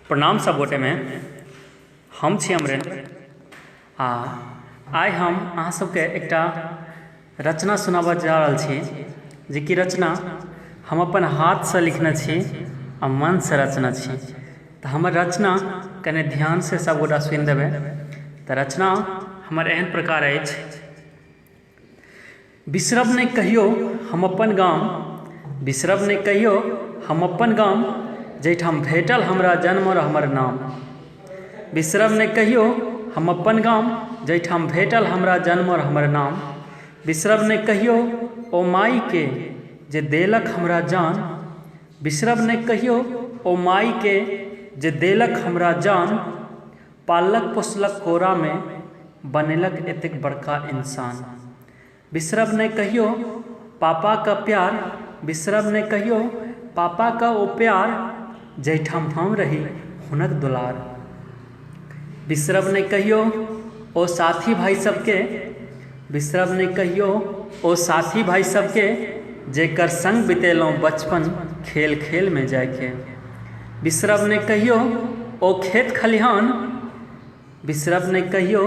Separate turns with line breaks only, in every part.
प्रणाम सब गोटेमे। हम छी अमरेन्द्र आ आइ हम अहाँ सबके एकटा रचना सुनाबऽ जा रहल छी, जेकि रचना हम अपन हाथसँ लिखने छी आ मनसँ रचने छी। तऽ हमर रचना कने ध्यानसँ सब गोटा सुनि देबै। तऽ रचना हमर एहन प्रकार अछि। बिसरब नहि कहियो हम अपन गाम, बिसरब नहि कहियो हम अपन गाम, जाहिठाम भेटल हमरा जन्म आओर हमर नाम। बिसरब नहि कहियो हम अपन गाम, जाहिठाम भेटल हमरा जन्म आओर हमर नाम। बिसरब नहि कहियो ओ माइके जे देलक हमरा जान, बिसरब नहि कहियो ओ माइके जे देलक हमरा जान। पाललक पोसलक कोरामे बनेलक एतेक बड़का इंसान। बिसरब नहि कहियो पापाके प्यार, बिसरब नहि कहियो पापाके ओ प्यार, जाहिठाम हम रही हुनक दुलार। बिसरब नहि कहियो ओ साथी भाइ सबके, बिसरब नहि कहियो ओ साथी भाइ सबके, जेकर सङ्ग बितेलहुँ बचपन खेल खेलमे जाइके। बिसरब नहि कहियो ओ खेत खलिहान, बिसरब नहि कहियो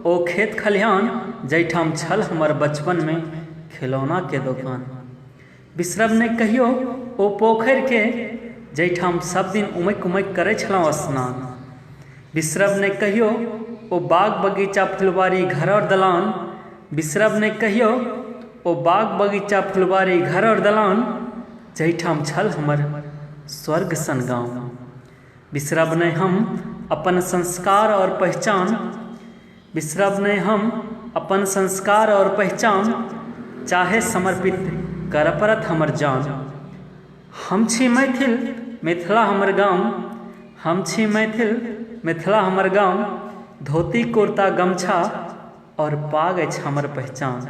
ओ खेत खलिहान, जाहिठाम छल हमर बचपनमे खिलौनाके दोकान। बिसरब नहि कहियो ओ पोखरिके, जाहिठाम सब दिन उमकि उमकि करै छलहुँ स्नान। बिसरब नहि कहियो ओ बाग बगीचा फुलवारी घर आओर दलान, बिसरब नहि कहियो ओ बाग बगीचा फुलवारी घर आओर दलान, जाहिठाम छल हमर स्वर्ग सन गाम। बिसरब नहि हम अपन संस्कार आओर पहिचान, बिसरब नहि हम अपन संस्कार आओर पहिचान, चाहे समर्पित करऽ पड़त हमर जान। हम छी मैथिल मिथिला हमर गाम, हम छी मैथिल मिथिला हमर गाम, धोती कुर्ता गमछा आओर पाग अछि हमर पहिचान।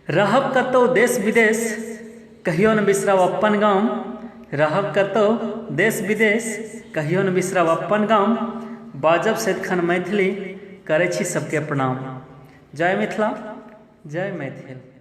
रहब कतहु देश विदेश कहियो नहि बिसरब अपन गाम, रहब कतहु देश विदेश कहियो नहि बिसरब अपन गाम, बाजब सदिखन मैथिली करै छी सबके प्रणाम। जय मिथिला जय मैथिल।